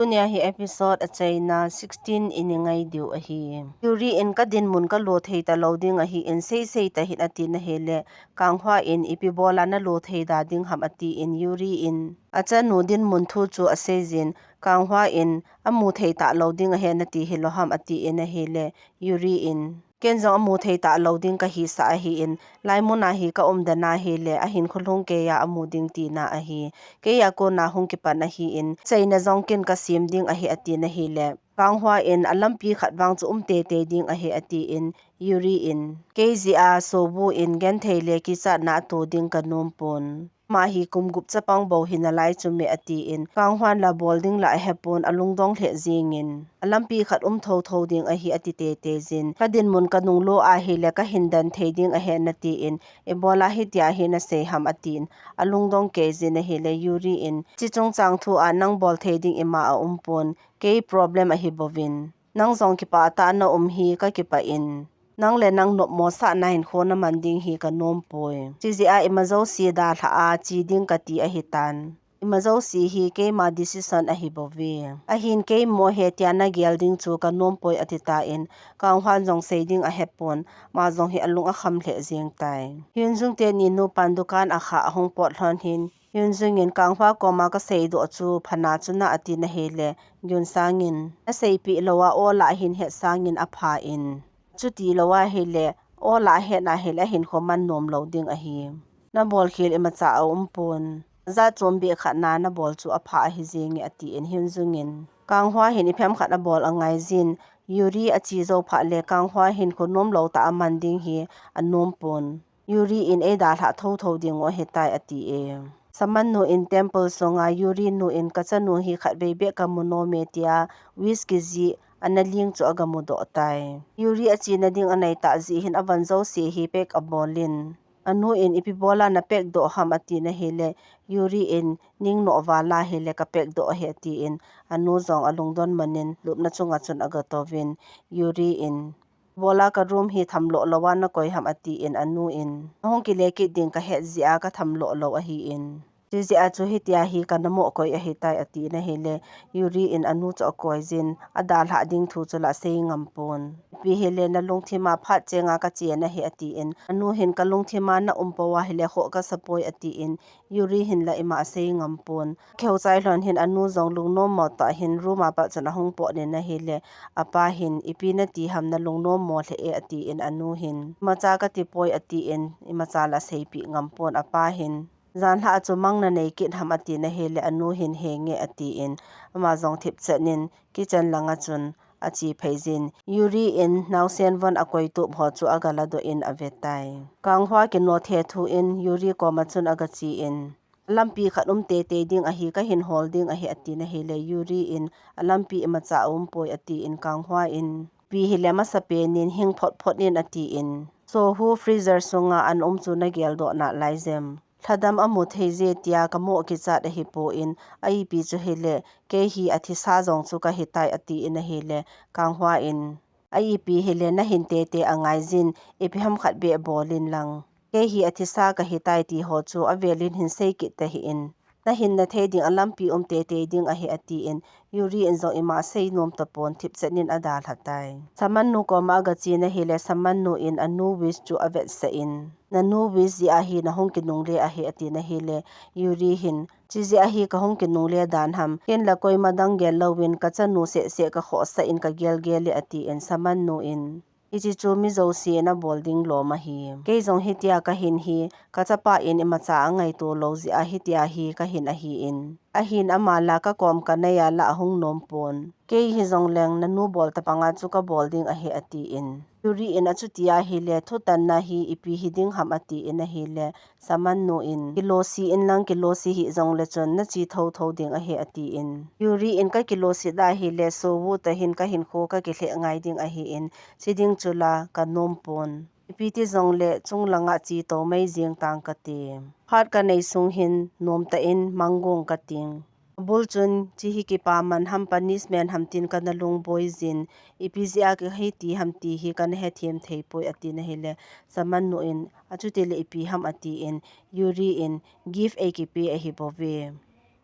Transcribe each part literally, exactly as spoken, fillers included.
Tunia hi episode achaina sixteen ini ngai diu ahi. Yuri in ka dinmun ka lo thei ta lo ding ahi in sei sei ta hin ati na hile, Kang Hwa in ipi bola na lo thei da ding ham ati in Yuri in achanu dinmun thu chu asei jin, Kang Hwa in amu thei ta lo ding ahi nati hilo ham ati in ahile, Yuri in ken jong amu thei ta lo ding ka hisah ahi in, lai mun a hi ka um dan ahile, ahin khulhung kei a amu ding tina ahi. Kei a kona hung kipan ahi in, chaina jong ken ka sem ding ahi ati na hile, Kang Hwa in a lampi khat vang chu um tete ding ahi ati in, Yuri in kei jeh a Seo Woo in genthei le kichatna ato ding ka nom pon. Ama hi kum gup chapang bou hi nalai chu me ati in, Kang Hwa in la bol ding la ahepon alungdong lheh jing in, a lampi khat um tho tho ding ahi ati tete jin, ka dinmun ka nung lo ahile ka hin dan thei ding ahi nati in, ibola hitia hi na sei ham ati in, alungdong kei jin ahile Yuri in, chi chungchang thu a nang bol thei ding ima a um pon, kei problem ahi bouvin. Nang jong kipah tah a na um hi ka kipah in. Nang le nang nopmo sahna hinkho na man ding hi ka nom poi. Chi jeh a ima jouse dalha a che ding ka ti ahi tan. Ima jouse hi keima decision ahi bouve. Ahin kei mo he tia na gel ding chu ka nom poi ati ta in, Kang Hwa in jong sei ding ahepon, ama jong hi alung akham lheh jeng tai. Hyun Jung teni nupan dukan a kha ahung pot lhon hin, Hyun Jung in Kang Hwa koma ka sei doh chu pha na chu na ati na hile, Geun Sang in na seipeh lou a, o la hin het sang in apha in. Chuti lou ahile, o la het na hile, ahinkho man nom lou ding ahi. Na bol khel imacha aum pon. Jat chom beh khat na na bol chu apha ahi jeng e ati in Hyun Jung in. Kang Hwa hin ipi ham khat abol angai jin, Yuri ache jou phat le Kang Hwa hinkho nom lou tah a man ding hi anom pon. Yuri in ei dalha tho tho ding u ahitai ati e. Shaman nu in temple sunga Yuri nu in ka chanu hi khatvei beh ka mu nom e tia wish kijih ana ling chu aga mudoh tai. Yuri achena ding anei tah jeh hin avan jouse hi pack abol in. Anu in ipi bola na pack doh ham ati na hile, Yuri in ning noh vala hile ka pack doh ahi ati in, anu jong alungdon man in lupna chunga chun aga touvin, Yuri in bola ka room hi thamloh lou a na koi ham ati in anu in, na hung kile kit ding ka het jeh a ka thamloh lou ahi in. Chi jeh a chu hitia hi ka na mo koi ahitai ati na hile, Yuri in anu chu akoi jin, adalha ding thu chu la sei ngam pon. Ipi hile na lungthim a phat chenga ka che na hi ati in, anu hin ka lungthim a na um pou ahile khoh ka sa poi ati in, Yuri hin la ima asei ngam pon. Kheu chai lhon hin anu jong lungnom mo tah hin room a pat chun ahung pot in ahile, apa hin ipi nati ham na lungnom mo lheh e ati in anu hin, imacha ka ti poi ati in, imacha la seipeh ngam pon apa hin. Janhi a chu mang na nei kit ham ati na hile anu hin he nge ati in, ama jong thipchet in kitchen langa chun ache phei jin, Yuri in naosen von akoi tup ho chu aga ladoh in ave tai. Kang Hwa kino thethu in Yuri koma chun aga che in, lampi khat um tete ding ahi, ka hin hol ding ahi ati na hile, Yuri in alampi imacha aum poi ati in Kang Hwa in, ipi hile masapen in hing phot phot in ati in, Seo Woo freezer sunga ana um chu na geldoh nalai jem. Lhadam amu thei je tia ka mo kichat ahi pon, a ipi chu hile, kei hi athisa jong chu ka hitai ati in ahile, Kang Hwa in, a ipi hile na hin tete angai jin, ipi ham khat beh bol in lang. Kei hi athisa ka hitai ti ho chu avel in hin sei kit tahih in. Na hinna thei ding a lampi um tete ding ahi ati in, Yuri in jong ima sei nom tapon thipchet in adalha tai. Shaman nu koma aga che na hile, Shaman nu in anu wish chu avetsah in, na nu wish jeh a hi na hung kinungle ahi ati na hile, Yuri hin, chi jeh a hi ka hung kinungle dan ham, ken la koima dang gel louvin ka chanu seh seh ka khohsah in ka gel gel e ati in Shaman nu in, hiche chu mi jouse in abol ding lom ahi. Kei jong hitia ka hin hi, ka chapa in imacha angaito lou jeh a hitia hi ka hin ahi in. Ahin ama la ka kom ka nei a la ahung nom pon. Kei hi jong leng na nu bol tabang a chu ka bol ding ahi ati in. Yuri in achuti ahile thutanna hi ipi hi ding ham ati in ahile. Shaman nu in, kilosi in lang kilosi hih jong le chun na che tho tho ding ahi ati in. Yuri in ka kilosi da hile Seo Woo toh hin ka hinkho ka kilheh ngai ding ahi in, che ding chu la ka nom pon. Ipi ti jong le chung langa che tou mai jeng tang kati. Phat ka nei sung hin nom tah in mang gong kating. Abul chun, chi hi kipa man ham, punishment ham tin ka na lungboi jin, ipi jeh a ka hiti ham ti hi ka na hethem thei poi ati na hile, Shaman nu in, achuti le ipi ham ati in, Yuri in, gift ei kipe ahi bouve.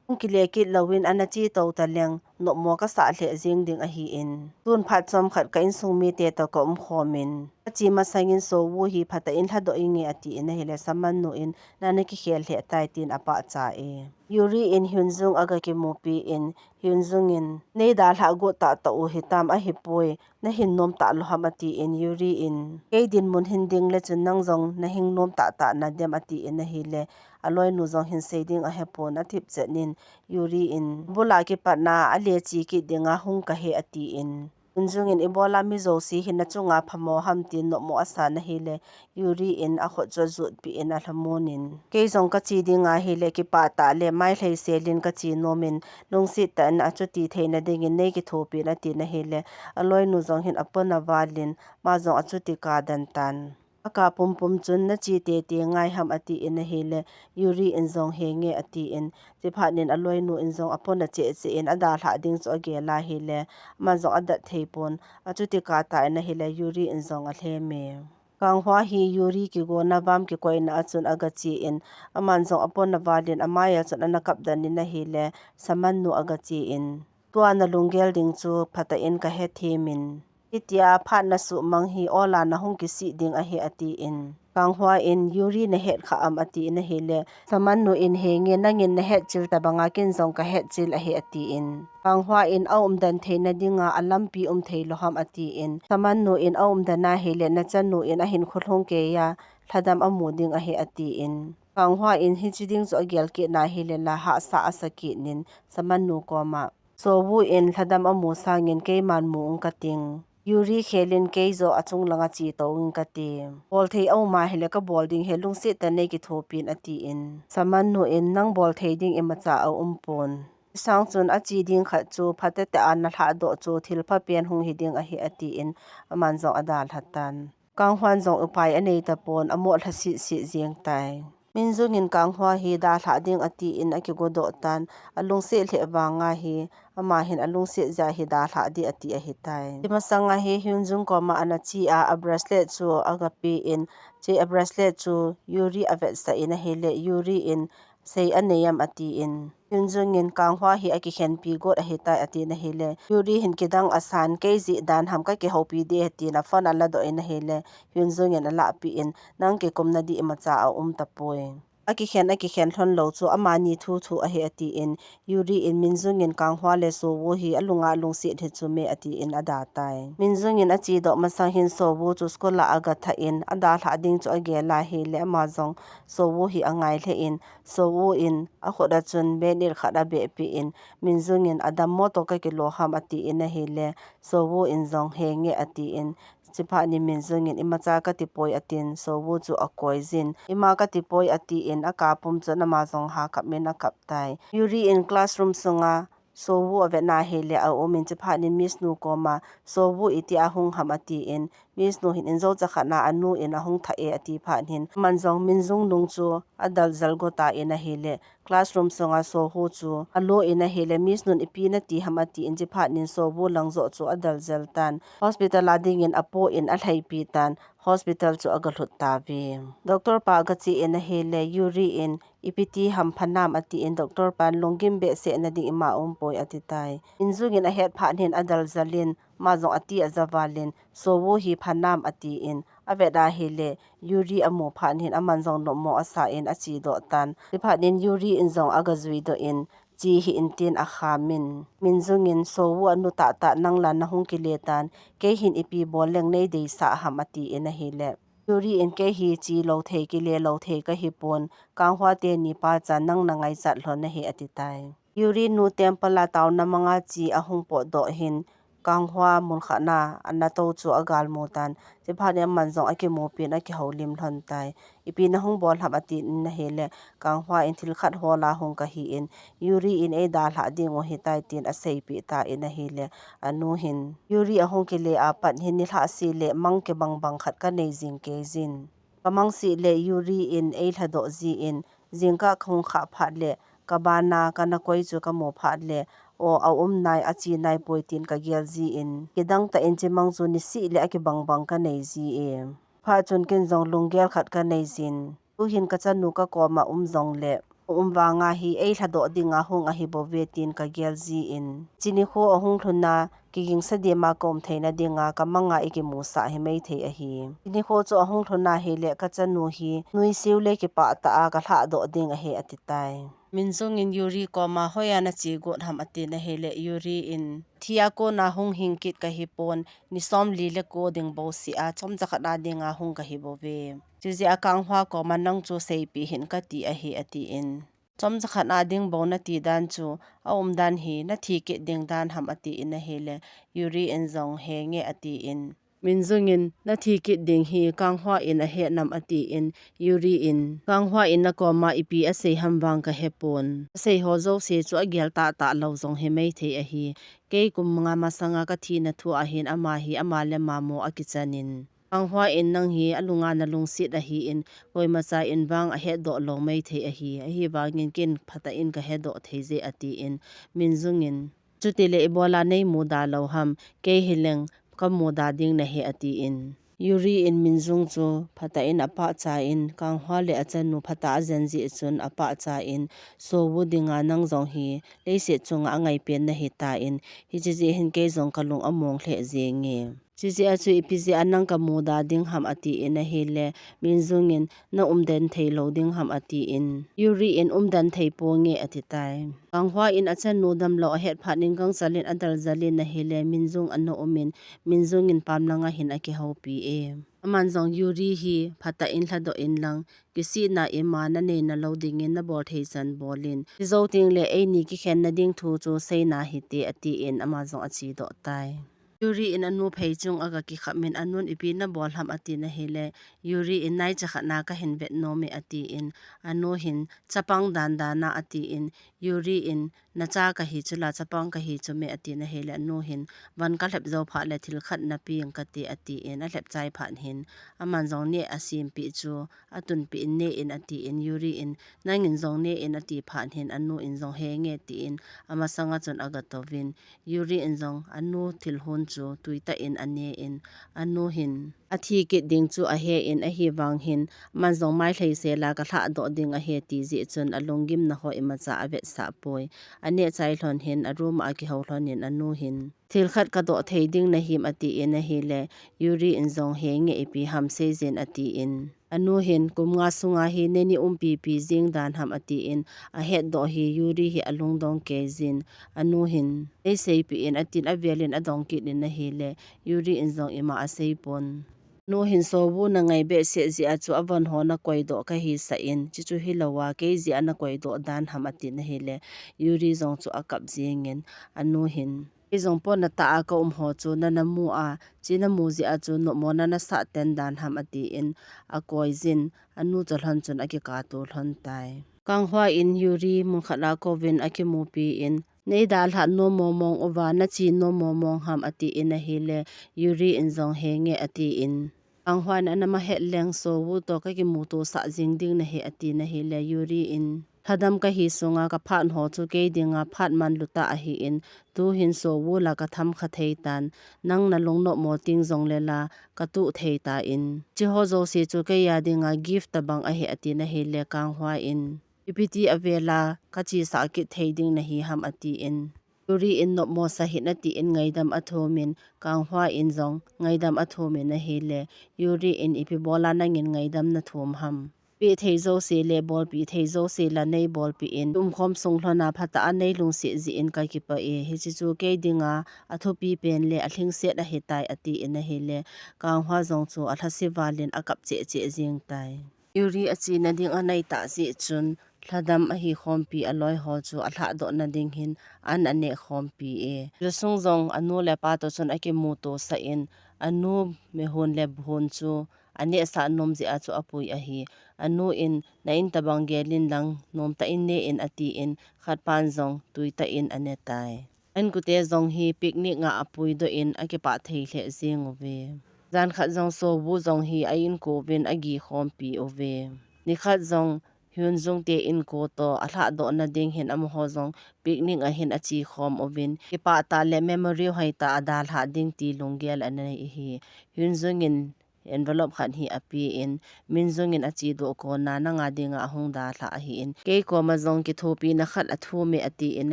Hung kile kit louvin ana che tou taleng, nopmo kasah lheh jeng ding ahin. Tun phat chomkhat ka insung mite toh ka umkhom in, ache masangin Seo Woo hi phatah in lhadoh inge atin ahile, Shaman nu in, na, na kikhel lheh tai tin apahcha e. Yuri in Hyun Jung aga kimupi in, Hyun Jung in, nei dalhah got tahtah u hitam, ahipoi, na hin nom talou ham atin, Yuri in, kei dinmun hin ding le chun nang jong na hing nom tahtah nadem atin ahile, aloinu jong hin sei ding ahepon, athip chet in, Yuri in, bula kipatna a le che kit dinga hung kahi atin. Hyun Jung in, ibola mi jouse hi na chunga phamo ham tin nopmo asan ahile, Yuri in akhut chu ajutpeh in alhamon in, kei jong kache ding ahile, kipah tah le mai lhaiselin kache nom in, lungset tah in achuti theina dingin nei kithopin atin ahile, aloinu jong hin apon avalin, ama jong achuti kadan tan. Aka pumpum chun, na che tete ngai ham atin ahile, Yuri in jong, henge atin, chuphat in aloinu in jong apon acheh cheh in adalhah ding chu agel ahile, aman jong adat thei pon, achuti kah tan ahile, Yuri in jong alhem e. Kang Hwa hi Yuri kigona vam kikoina a chun aga che in, aman jong apon avalin amai a chun ana kap dan in ahile, Shaman nu aga che in, tua na lunggel ding chu phatah in kahe them in, hitia phat na suhmang hi ola na hung kisih ding ahi atin. Kang Hwa in, Yuri na het kha am atin ahile, Shaman nu in, henge, nangin na het chil tabanga ken jong kahet chil ahi atin. Kang Hwa in, aumdan theina dinga alampi um thei lou ham atin. Shaman nu in, aumdan ahile, na chanu in ahin khulhung keiya, lhadam amu ding ahi atin. Kang Hwa in hiche ding chu agel kit na ahile la hahsa asa kit in Shaman nu koma, Seo Woo in lhadam amu sangin keiman mu ung kating. Yuri khelin kei joh achung langa che tou ung kati. Bol thei aum ahile kabol ding ahi, lungset tah in nei kithopin atin. Shaman nu in, nang bol thei ding imacha aum pon. Chusang chun ache ding khat chu phatecha ana lhahdoh chu thilpha pen hung hi ding ahi atin, aman jong adalha tan. Kang Hwan jong upai anei tapon, amo lhasit sit jeng tai. Min Jung in Kang Hwa hi dalhah ding atin akigodoh tan, alungset lheh vanga hi, ama hin alungset jeh a hi dalhah ding ati ahitai. Hiche masanga hi Hyun Jung koma ana che a, a bracelet chu aga pe in, hiche a bracelet chu Yuri avetsah in ahile, Yuri in, sei anei am atin, Hyun Jung in Kang Hwa hi akikhenpi got ahitai atin ahile, Yuri hin kidang asan, kei jeh dan ham kakihoupi ding ahi tin a phone aladoh in ahile, Hyun Jung in alahpeh in, nang kikumna ding imacha aum tapoi. Akikhen, akikhen lhon lou chu amani thu thu ahi atin, Yuri in Min Jung in Kang Hwa le Seo Woo hi alunga alungset hi chu me atin ada tai. Min Jung in achedoh masang hin Seo Woo chu school a aga thah in, adalhah ding chu agel ahile, ama jong Seo Woo hi angai lheh in, Seo Woo in akhut a chun bayonet khat abeh peh in, Min Jung in adammo toh kakilo ham atin ahile, Seo Woo in jong henge atin, chuphat in Min Jung in imacha kati poi atin, Seo Woo chu akoi jin, ima kati poi atin, akap pum chun ama jong hakap in akap tai. Yuri in classroom sunga Seo Woo avet na ahile aum in, chuphat in Miss nu koma Seo Woo itia ahung ham atin, Miss nu hin injo chakhat na anu in ahung thah e ati phat in, aman jong Min Jung nung chu adal jel got tan ahile, classroom sunga Seo Woo chu alo in ahile, Miss nun ipi nati ham atin, chuphat in Seo Woo lang joh chu adal jel tan. Hospital a dingin apoh in alhaipi tan, hospital chu aga lhut tauve. Doctor pa aga che in ahile, Yuri in, ipi ti ham, pha nam atin, doctor pan lunggim behseh na ding ima um poi ati tai. Min Jung in ahet phat in adal jel in, ama jong ati aja val in, Seo Woo hi pha nam atin, avet ahile, Yuri amu phat in aman jong nopmo asa in achedoh tan. Chuphat in Yuri in jong aga juidoh in, che hih in tin akham in, Min Jung in, Seo Woo anu tahtah nang la nahung kile tan, kei hin ipi bol leng nei deisah ham atin ahile, Yuri in, kei hi che lou thei, kile lou thei kahi pon, Kang Hwa teni pachan nang nangaichat lhon ahi ati tai. Yuri nu temple a taona manga che ahung potdoh hin, Kang Hwa mun khat na ana tou chu agal mu tan. Chuphat in aman jong akimupi in akihoulim lhon tai. Ipi nahung bol ham atin ahile, Kang Hwa in thil khat hol a hung kahi in, Yuri in eidalhah ding u ahitai tin aseipeh tan ahile, anu hin, Yuri ahung kile a pat hin nilhah seh le mang kibang bang khat kanei jing kei jin. Kamang seh le Yuri in eilhadoh jin, jingkah kahung khah phat le, kabana kana koi chu kamu phat le, o, aum nai, ache nai poi tin kagel jin, kidang tah in chemang chu niseh le akibang bang kanei ji e. Phat chun ken jong lunggel khat kanei jin, tuhin kachanu kakoma um jongle, um vanga hi eilhadoh dinga hung ahi bouve tin kagel jin. Hiche nikho ahung lhun a, kigingsa dema kaum theina dinga kamanga ikimusah himai thei ahi. Hiche nikho chu ahung lhun ahile kachanu hi nuisat le kipah tah a kalhadoh ding ahi ati tai. Minjung in Yuri koma hoiya nache got ham atin ahile Yuri in thi a kona hung hing kit kahipon, ni somli le ko ding bouseh a chomcha khat a dinga hung kahi bouve. Chujeh a Kang Hwa koma nang chu seipeh hih in kati ahi atin. Chomcha khat a ding bou nati dan chu aum dan hi nathi kit ding dan ham atin ahile Yuri in jong henge atin. Minjung in nathi kit ding hi Kang Hwa in ahet nam atin Yuri in Kang Hwa in nakoma ipi asei ham vang kahepon. Asei ho jouse chu agel tahtah lou jong himai thei ahi. Kei kum nga masanga kathina thu ahin ama hi ama le ama mo akichan in. Kang Hwa in nang hi alunga nalungset ahin, koimacha in vang ahetdoh lou mai thei ahi. Ahivangin ken phatah in kahedoh thei je atin, Minjung in, chuti le ibola neimuda lou ham, kei hileng kamuda ding nahi atin. Yuri in Minjung chu phatah in apachat in, Kang Hwa le achanu phatah a ajen jeh chun apachat in, Seo Woo dinga nang jong hi leiset chunga angaipen nahi tan, hiche jeh hin kei jong kalung among lheh jenge. Chujeh a chu ipi jeh a nang kamuda ding ham atin ahile, Minjung in na umden thei lou ding ham atin. Yuri in umden thei ponge ati tai. Kang Hwa in achanu damlou ahet phat in gangchal in adel jel in ahile, Minjung ana um in, Minjung in pamlanga hin akihoupi e. Aman jong Yuri hi phatah in lhadoh in lang, kisihna ima nanei nalou dingin nabol thei chan bol in. Hijou teng le eini kikhen nading thu chu seina hite atin ama jong achedoh tai. Yuri in anu phei chung aga kikham in anun ipi nabol ham atin ahile, Yuri in naicha khat na kahin vet nom e atin, anu hin chapang dan dan a atin, Yuri in nacha kahi chula chapang kahi chu me atin ahile, anu hin van kalhep jou phat le thil khat napeng kate atin, alhep chai phat hin aman jong neh asempeh chu atunpeh in ne in atin, Yuri in nangin jong ne in ati phat hin anu in jong henge tin amasanga chun aga touvin, Yuri in jong anu thil hon chu tuitah in ane in, anu hin athi kit ding chu ahe in, ahivang hin aman jong mai lhei sela kalhadoh ding ahi ti jeh chun alunggimna ho imacha avetsah poi. Aneh chai lhon hin aroom a akihou lhon in anu hin thil khat kadoh thei ding nahim atin ahile, Yuri in jong henge ipi ham seijin atin. Anu hin kum nga sunga hi neini umpi pi jing dan ham atin, ahetdoh hi Yuri hi alungdong kei jin. Anu hin eiseipeh in atin avel in adong kit in ahile, Yuri in jong ima aseipon. Anu hin Seo Woo nangai behseh jeh a chu avon ho nakoidoh kahisah in, chuchu hilou a kei jeh a nakoidoh dan ham atin ahile, Yuri jong chu akap jingin, anu hin, kei jong pona tah a kaum ho chu nana mu a, hiche namu jeh a chu nopmo nana sah ten dan ham atin, akoi jin, anu chu lhon chun akikap to lhon tai. Kang Hwa in Yuri mun khat a akouvin akimupi in, nei dalhah nom mong mong uva, nache nom mong mong ham atin ahile, Yuri in jong henge atin. Kang Hwa in ana ma het leng Seo Woo toh kakimuto sah jing ding nahi atin ahile, Yuri in lhadam kahi sunga kaphat ho chu kei dinga phat manlu tah ahin, tuhin Seo Woo la katham kha thei tan, nang nalung nopmo teng jongle la katuh thei tan. Hiche ho jouse chu kei a dinga gift tabang ahi atin ahile, Kang Hwa in ipi ti avela kachesah kit thei ding nahi ham atin. Yuri in nopmo sa hih in atin ngaidam athum in, Kang Hwa in jong ngaidam athum in ahile, Yuri in ipi bola nangin ngaidam nathum ham. Peh thei jouse le bolpeh thei jouse la neibolpeh in, umkhom sung lhon a phatah a neilungset jeh in kakipah e, hiche chu kei dinga athupi pen le alhingset ahitai atin ahile, Kang Hwa jong chu alhase val in akap cheh cheh jing tai. Yuri achena ding anei tah jeh chun, lhadam ahi khompi aloi ho chu alhadoh na ding hin an aneh khompi e. Hilsung jong anu le apa toh chun akimuto sah in, anu mehon le buhon chu aneh sah nom jeh a chu apui ahi. Anu in na in tabang gel in lang nomtah in ne in atin, khat pan jong tuitah in ane tai. An kute jong hi picnic a apui doh in akipah thei lheh jing uve. Jan khat jong Seo Woo jong hi a inko uvin agi khompi uve. Nikhat jong Hyun Jung te inko toh alhadoh na ding hin amaho jong picnic a hin ache khom uvin, kipah tah le memory hoitah adalhah ding ti lunggel anei ahi. Hyun Jung in envelope khat hi apen, Minjung in achedoh kona nanga dinga ahung dalha ahin, kei koma jong kithopina khat athum e atin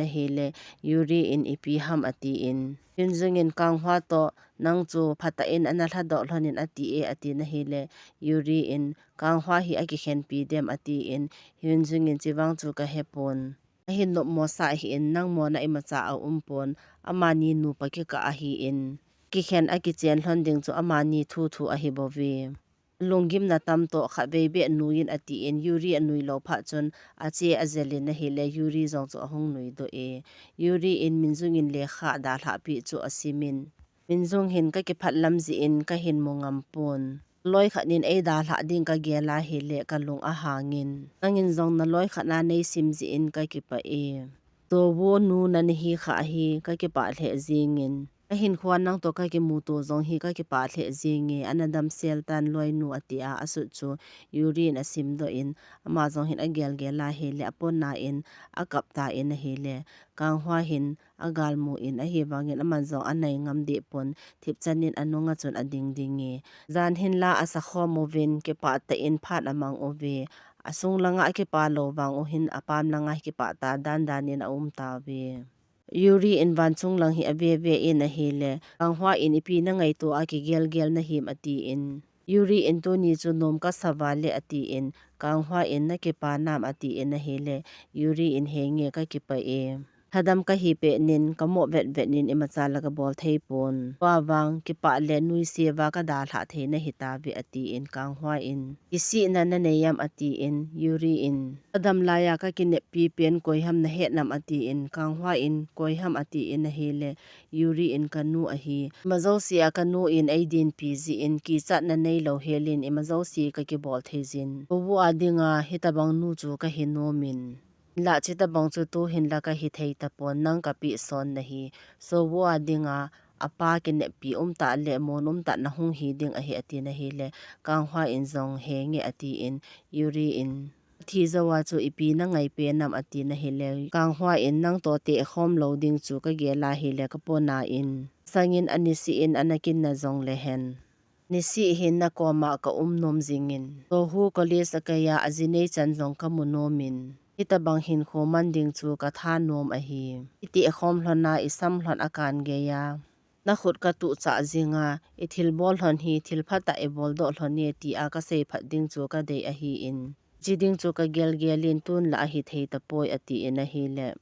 ahile, Yuri in ipi ham atin. Hyunjung in Kang Hwa toh nang chu phatah in ana lhadoh lhon in ati e atin ahile, Yuri in Kang Hwa hi akikhenpi dem atin, Hyunjung in chivang chu kahepon. Ahin nopmo sah ahin, nangmo na imacha aumpon, amani nupa kikah ahin. Kikhen akichen lhon ding chu amani thu thu ahibouve. Lunggimna tamtah khatvei beh nui in atin, Yuri anui lou phat chun ache ajel in ahile, Yuri jong chu ahung nui doh e. Yuri in Minjung in lekha dalhah peh chu asim in, Minjung hin kakiphat lam jeh in kahin mu ngam pon. Loi khat in eidalhah ding kagel ahile kalung ahang in, nangin jong naloi khat na neisim jeh in kakipah e. Seo Woo nu nana hi kha hi kakipah lheh jeng in, kahinkhoa nangtoh kakimuto jong hi kakipah lheh jeng e, ana damsel tan loinu atia asut chu Yuri in asim doh in, ama jong hin agel gel ahile apona in akap tan ahile, Kang Hwa hin agalmu in ahivangin aman jong anai ngam deh pon, thipchan in anunga chun ading ding e. Jan hin la asakhom uvin kipah tah in phat amang uve. Asung langa akipah lou vang u hin apam langa kipah tah dan dan in aum tauve. Yuri in vanchung lang hi ave ve in ahile, Kang Hwa in ipi nangaito a kigel gel nahim atin. Yuri in tuni chu nom kasa vale atin, Kang Hwa in nakipah nam atin ahile, Yuri in henge kakipah e. Lhadam kahi pet in kamoh vet vet in imacha la kabol thei pon. Tua vang kipah le nuisel a kadalhah thei nahi tauve atin, Kang Hwa in. Kisihna nanei am atin, Yuri in. Kadam laiya kakineppi pen koi ham nahet nam atin, Kang Hwa in koi ham atin ahile, Yuri in kanu ahi. Ima jousea kanu in eidinpi jeh in kichatna neilou hel in ima jouse kakibol thei jin. Seo Woo a dinga hitabang nu chu kahi nom in. Hinlah chutabang chu tuhin la kahi thei tapon, nang kapeh son nahi. Seo Woo a dinga apa kineppi umtah le mon umtah nahung hi ding ahi atin ahile, Kang Hwa in jong henge atin, Yuri in. Thi jou a chu ipi nangai pen nam atin ahile, Kang Hwa in nangtoh tehkhom lou ding chu kagel ahile kapona in. Sangin anisih in ana kinna jongle hen. Nisih hin nakoma kaum nom jing in. Seo Woo college akaiya aji neichan jong kamu nom in. Hitabang hinkho man ding chu katha nom ahi. Itehkhom lhon a isam lhon akan geiya. Nakhut katuh chah jing a, ithilbol lhon hi thil phatah ibol doh lhon e tia kasei phat ding chu kadei ahin. Chi ding chu kagel gel in tun la ahi thei tapoi atin ahile.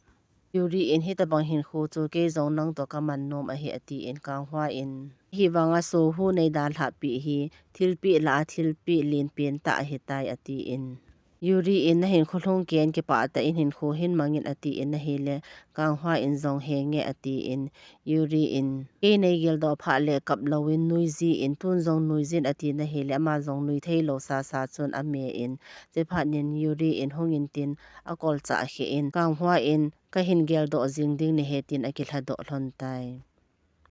Yuri in hitabang hinkho chu kei jong nangtoh kaman nom ahi atin Kang Hwa in. Hivanga Seo Woo neidalhah peh hi thilpeh lah a thilpeh lenpen tah ahitai atin. Yuri in nahinkho lhung ken kipah tah in hinkho hin mang in atin ahile, Kang Hwa in jong henge atin. Yuri in, kei neigeldoh phat le kap lou in nuiji in, tun jong nuijin atin ahile, ama jong nui thei lou sasa chun ame in. Chephat in Yuri in hung in tin akolchah kheh in, Kang Hwa in kahin geldoh jing ding nahi tin akilhadoh lhon tai.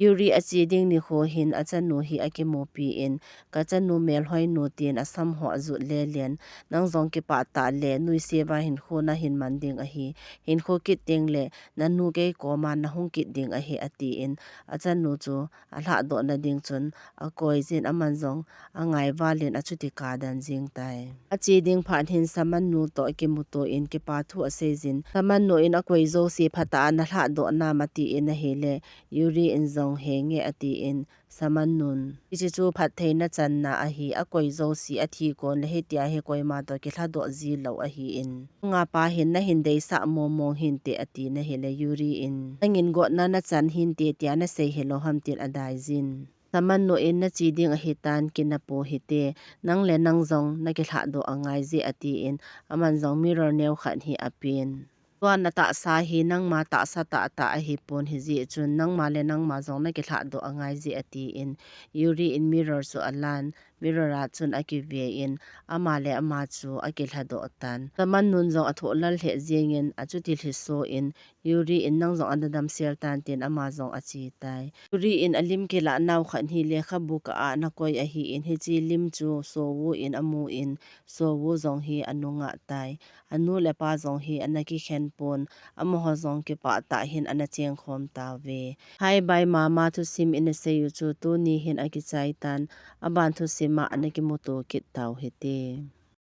Yuri ache ding nikho hin achanu hi akimupi in, kachanu melhoi nu tin asam ho ajut lelen, nang jong kipah tah le nuisel a hinkho nahin man ding ahi, hinkho kit teng le nanu kei koma nahung kit ding ahi atin, achanu chu alhahdoh na ding chun akoi jin aman jong angai val in achuti kadan jing tai. Ache ding phat hin Shaman nu toh akimuto in kipa thu asei jin. Shaman nu in akoi jouse phatah a nalhahdoh nam atin ahile, Yuri in jong henge atin, Shaman nun. Hiche chu phattheina channa ahi, akoi jouse athi kon le hitia hi koima toh kilhadoh ji lou ahin. Nungah pa hin nahin deisah mong mong hinte atin ahile, Yuri in. Nangin gotna nachan hinte tia nasei hilou ham tin adai jin. Shaman nu in nache ding ahitan kinapo hite, nang le nang jong nakilhahdoh angai je atin, aman jong mirror neo khat hi apen. Tua natahsa hi nangma tahsa tahtah ahipon hijeh chun, nangma le nangma jong nakilhahdoh angai je atin, Yuri in mirror chu alan, mirror a chun akive in, ama le ama chu akilhadoh tan. Shaman nun jong athoh lal lheh jeng in, achuti lhiso in, Yuri in nang jong ana damsel tan tin ama jong ache tai. Yuri in alim kilah nau khat hi lekhabu kah a ana koi ahin hiche lim chu Seo Woo in amu in Seo Woo jong hi anungah tai. Anu le apa jong hi ana kikhen pon amaho jong kipah tah hin ana chengkhom tauve. Hi bye mama thusim ina sei u chu tuni hin akichai tan. Aban thusim ima ana kimuto kit tau hite.